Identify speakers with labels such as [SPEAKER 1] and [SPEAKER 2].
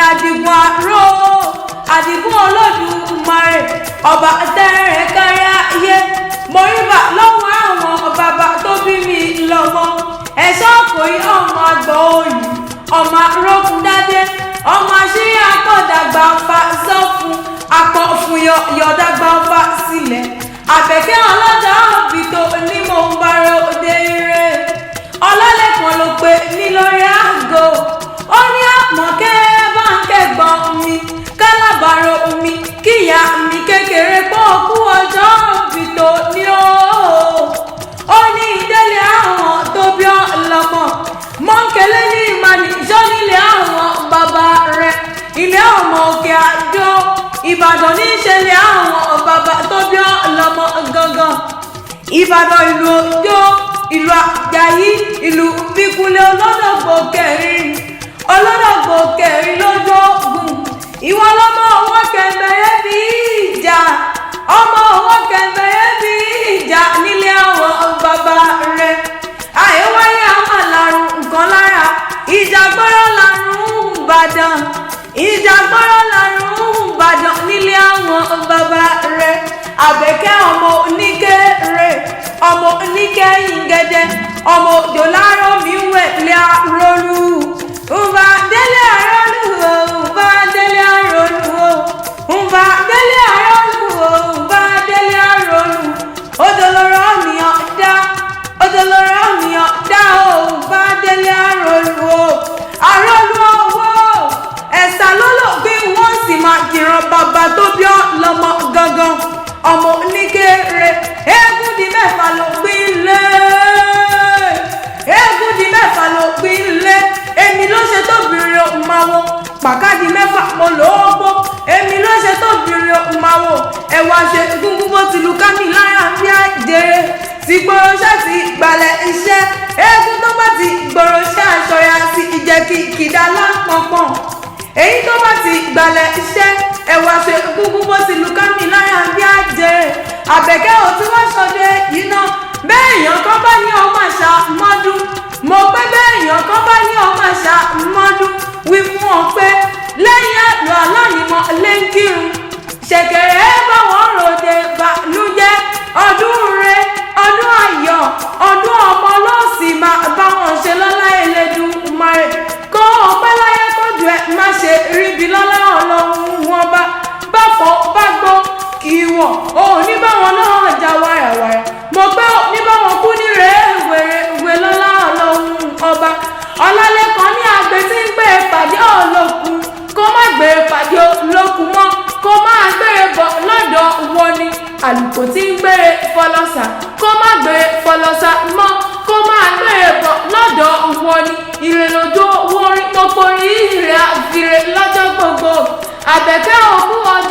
[SPEAKER 1] Àdìgún àrò, Àdìgún Olódùmarè, ọba tẹ́rẹ̀ kárí ayé. Mo rí bà lọ́wọ́ àwọn bàbá tó bí mi lọ́mọ. Ẹ̀ṣọ́ kò yí ọmọ àgbọ̀ òyì, ọmọ arógundádé, ọmọ àṣírí akọ̀dàgbà fa sọ́fun, akọ̀fun yọ̀dàgbà fa sílẹ̀. Àbẹ̀kẹ́ ọlọ́jà òbí tó ní mò ń bá ròde ire. Ọlálẹ́kan ló pe mí lórí aago. Ó ní Àmọ̀kẹ́ bá ń kẹ́gbọ́n mi, kálábàárò mi, kíyà mi kékeré pọ̀ kú ọjọ́ òbí tó ní o. Ó ní ìdílé àwọn tó bí ọlọ́mọ. Mọ́ńkẹ́lẹ́ ní ìmàlìjọ́ nílé àwọn bàbá rẹ̀. Ilé ọmọ òkè àdó. Ìbàdàn ní ìṣẹ̀lẹ̀ àwọn bàbá tó bí ọlọ́mọ gangan. Ìbàdàn ìlú Òjó, ìlú Àjàyí, ìlú Bíkúnlé olódògbò kẹrin, olódògbò kẹrin lójú ogun. Ìwọ lọmọ ọwọ́ kẹ̀mbẹ̀rẹ̀ bí ìjà, ọmọ ọwọ́ kẹ̀mbẹ̀rẹ̀ bí ìjà nílé àwọn bàbá rẹ̀. Àìwáyé àwọn àlàrùn nǹkan lára, ìjà gbọ́rọ̀ làrùn Ìbàdàn, ìjà gbọ́rọ̀ làrùn Ìbàdàn nílé àwọn bàbá rẹ̀. Àbẹ̀kẹ́ ọmọ oníkéré, ọmọ oníkẹ́yìngẹ́dẹ́, ọmọ òjò láàárọ̀ mi wẹ̀ lé arólú. Nba délé arólú o, nba délé arólú o, nba délé arólú o, nba délé arólú. Odò lọ́rọ̀ mi ọ̀dá, odò lọ́rọ̀ mi ọ̀dá o, nba délé arólú o. Arólú owó, ẹ̀sà ló lò bí wọ́n sì máa kìran bàbá tó bí ọlọ́mọ gangan. Ọmọ oníkéré, eégún di mẹ́fà ló gbin lé. Eégún di mẹ́fà ló gbin lé. Èmi ló ṣe tó bìrì máa wo. Pàkádì mẹ́fà mo lò ó gbó. Èmi ló ṣe tó bìrì máa wo. Ẹ̀wà ṣe gúngún bó ti lu kámi lára bí àjèrè. Ti gbòòrò ṣẹ́ ti gbalẹ̀ iṣẹ́. Eégún tó bá ti gbòòrò ṣẹ́ aṣọ ya sí ìjẹ́ kìkìdá lápọ̀pọ̀. Èyí tó bá ti gbalẹ̀ iṣẹ́, ẹ̀wà ṣe gúngún bó ti lu kámi lára bí àjèrè. Àbẹ̀kẹ́ ò tí wọ́n ṣọdẹ yìí náà. Bẹ́ẹ̀ èèyàn kan bá ní ọmọ àṣà mọ́dún. Mo pé bẹ́ẹ̀ èèyàn kan bá ní ọmọ àṣà mọ́dún. Wí fún ọ pé lẹ́yìn àlọ́ aláìmọ̀ lé ń kírun. Ṣẹ̀kẹ̀rẹ̀ bá wọn ròde bànújẹ́. Ọdún re, ọdún ayọ̀, ọdún ọmọ ló sì máa bá wọn ṣe lọ́lá Elédùmarè. Kó o pẹ́ láyé kójú ẹ má ṣe ríbi lọ́lá Ọlọ́run wọn bá. Bá fọ́ bá gbọ́ kí wọ́n, ò ní bá wọn náà jà wàràwàrà. Mo pé ò ní bá wọn kú ní rèéwèrèwé lọ́lá Ọlọ́run ọba. Ọlálẹ́kan ní àgbẹ̀ tí ń gbé pàdé olókun. Kó má gbé pàdé olókun mọ́, kó má gbére bọ̀ lọ́dọ̀ wọn ni. Àlùkò tí ń gbére fọlọ́sà, kó má gbére fọlọ́sà mọ́, kó má gbére bọ̀ lọ́dọ̀ wọn ni. Ire lójú owó orí pópó rí ire àfiré lọ́jọ́ gbogbo. Àbẹ̀kẹ́ òkú ọjọ́.